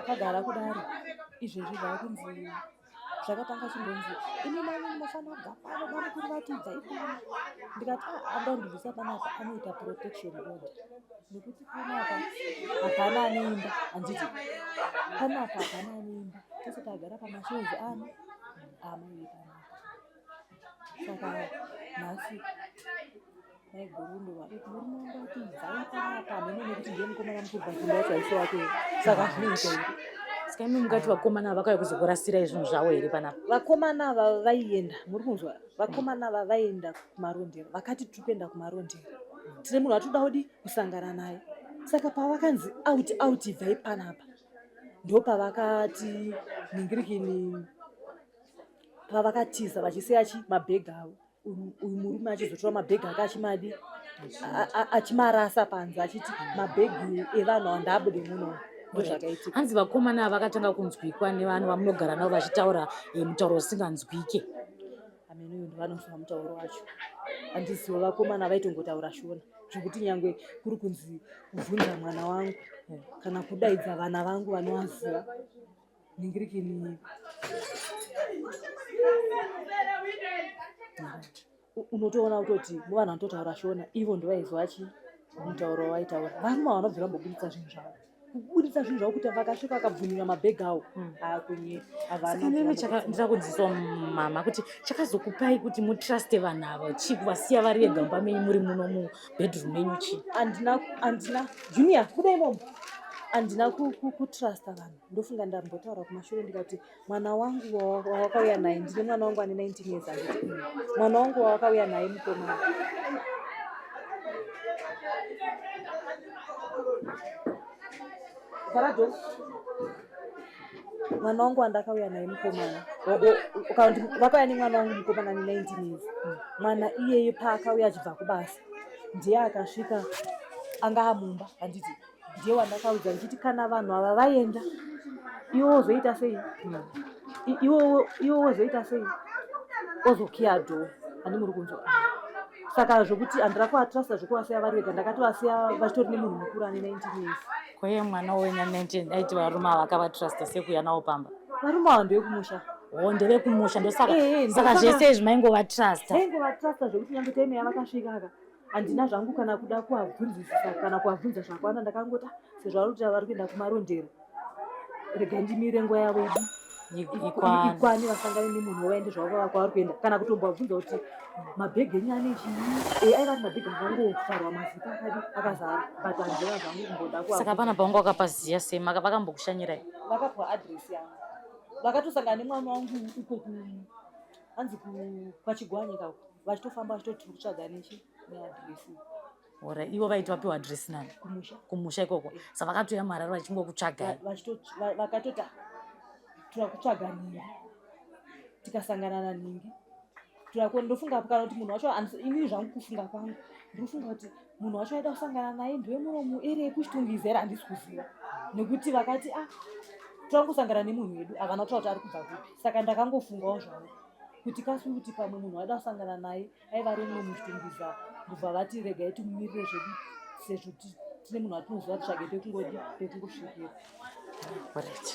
tagara kudaro izvezvi zvakunzi Zvakatanga chimbonzi imi mai munofanira kubva pano bamukuru vati ibvai pano ndikati ah anoda kundibvisa panapa anoita protection order nekuti panapa hapana ane imba handiti panapa hapana ane imba tese tagara pamashozi ano amai vepanapa saka nhasi Maiguru ndovadoti murume wangu ati ibvai panapa hameno nekuti ndiye mukomana mukuru but imba yacho haisi yake saka zvinoita here saka imi mungati vakomana ava vakauya kuzokurasirai zvinhu zvavo here panapa vakomana ava vaienda muri kunzwa vakomana ava vaienda kumarondera vakati tiri kuenda kumarondera tine munhu watinoda kudi kusangana naye saka pavakanzi out out ibvai panapa ndopavakati ningirikini pavakatiza vachisiya chi mabhegi avo uyu murume achizotora mabhegi ake achimadi achimarasa panze achiti mabhegi evanhu ava ndaabude muno ndozvakaitika hanzi vakomana ava vakatanga kunzwikwa nevanhu vamunogara navo vachitaura eh, mutauro usinganzwike hameno uyo ndovanonzwa mutauro wacho handizivo vakomana vaitongotaura shona zvekuti nyangwe kuri kunzi kubvunza mwana wangu kana kudaidza vana vangu vanovaziva ningirikini unotoona kutoti muvanhu vanototaura shona ivo ndovaizwa chi mutauro waitaura varume ava vanobvira vamboburitsa zvinhu zvavo kuburitsa zvinhu zvavo kuti vakasvika vakabvunira mabhegi awo hmm. akunye ndira kudzidziswa mama kuti chakazokupai kuti mutruste vanhu ava chii kuvasiya vari vega mumba menyu muri muno mubedroom menyu chii handina handina junior buda imomo Handina kutrusta vanhu. Ndofunga ndambotaura kumashure ndikati mwana wangu wawakauya naye, ndine mwana wangu ane 19 years handiti? Mwana wangu wawakauya naye mukomana. Vhara Mwana wangu wandakauya naye mukomana, vakauya nemwana wangu mukomana ane 19 years. Mwana iyeye paakauya achibva kubasa, ndiye akasvika anga amumba handiti? Ndiye wandakaudza ndichiti kana vanhu ava vaenda, iwe wozoita sei? Iwe wozoita sei? Ozokiya door, handi muri kunzwa? Saka zvokuti handira kuvatrusta zvokuvasiya vari vega, ndakatovasiya vachitori nemunhu mukuru ane 19 years. Koye mwana wenya 19 aiti varume ava akavatrasta sekuuya nawo pamba? Varume ava ndevekumusha. O, ndevekumusha, ndosaka. Saka zvese izvi maingovatrusta? Taingovatrusta zvekuti nyange time yavakasvika aka, handina zvangu kana kuda kuvabvunzisisa kana kuvabvunza zvakawanda. Ndakangoti, "Ah, sezvo vari kuti vari kuenda kumarondero, rega ndimire nguva yavo idi ikwane." Ikwane, vasangane nemunhu wavaende zvavo kwavari kuenda. Kana kutombovabvunza kuti mabhegi enyu ane chii? Aiva ari mabhegi akangofarwa mazipa akadi akazara, but handina zvangu kumboda Saka kuvabvunza. pana paunga wakapaziya sei? Vakambokushanyirai? Vakapiwa adresi yangu, vakatosangana nemwana wangu uko hanzi kwachigwanye kako, vachitofamba vachitoti tiri kutsvaga nechi neadresi. Ora, ivo vaiti vapiwa adresi nani? Kumusha. Kumusha ikoko. Saka vakatouya muHarare vachingokutsvagai? Vakatoti, "Ah, tura kutsvaga nhingi." Tikasangana nanhingi. Ndofunga kana kuti munhu wacho inini zvangu kufunga kwangu ndinofunga kuti munhu wacho aida kusangana naye ndewemuno muarea yekuChitungwiza here, handisi kuziva, nekuti vakati, "Ah, torangosangana nemunhu wedu." Havana kutaura kuti ari kubva kupi. Saka ndakangofungawo zvangu kuti kasi kuti pamwe munhu waida kusangana naye aiva ari muno muChitungwiza, ndobva vati regai timumirire zvedu sezvo tine munhu watinoziva, titsvage pekungodi pekungosvikira. Alright.